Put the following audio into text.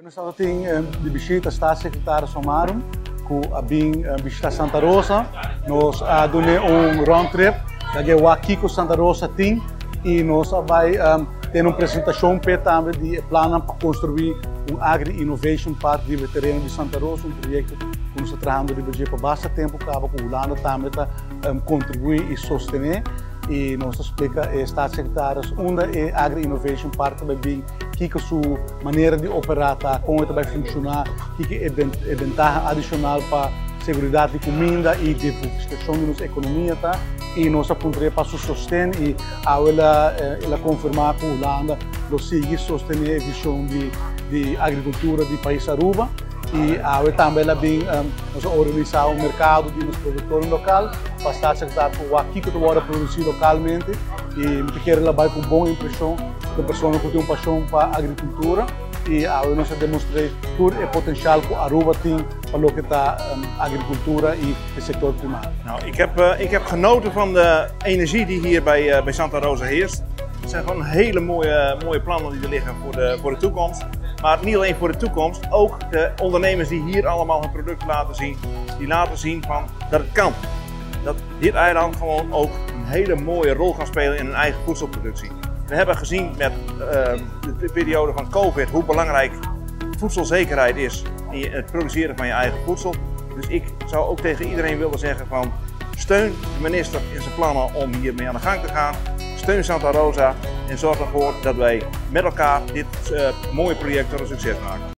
Nos tabatin di bishita Staatssecretaris Van Marum ku a bin bishita Santa Rosa. Nos a dun'é un round trip lag'é wak kiko Santa Rosa tin i nos a bai tene un presentashon p'e tambe di e plannan pa konstruí un Agri Innovation Park riba e tereno di Santa Rosa, un proyekto ku nos ta trahando riba dje pa basta tempu kaba ku Hulanda tambe ta kontribuí i sostené. I nos ta splika e Staatssecretaris unda e Agri Innovation Park ta bai bin. Kiko su manera di operá ta, kon e ta bai funshoná, kiko e bentaha adishonal pa seguridat di kuminda i diversifikashon di nos ekonomia ta. I nos a puntr'é pa su sosten i awe el a konfirmá ku Hulanda lo sigui sostené e vishon di agrikultura di pais Aruba. I awe tambe el a bin nos a organisá un merkado di nos produktornan lokal pa Staatssecretaris por wak kiko ta wòrdu produsí lokalmente i mi ta kere el a bai ku un bon impreshon. Un persona cu tin un pasion pa agricultura y awe nos a demostre tur e potencial cu Aruba tin pa loke ta agricultura y e sector primario. Nou, ik heb, ik heb genoten van de energie die hier bij, bij Santa Rosa heerst. Het zijn gewoon hele mooie, mooie plannen die er liggen voor de toekomst. Maar niet alleen voor de toekomst, ook de ondernemers die hier allemaal hun producten laten zien. Die laten zien van dat het kan. Dat dit eiland gewoon ook een hele mooie rol kan spelen in hun eigen voedselproductie. We hebben gezien met de periode van COVID hoe belangrijk voedselzekerheid is in het produceren van je eigen voedsel. Dus ik zou ook tegen iedereen willen zeggen van steun de minister in zijn plannen om hiermee aan de gang te gaan. Steun Santa Rosa en zorg ervoor dat wij met elkaar dit mooie project tot een succes maken.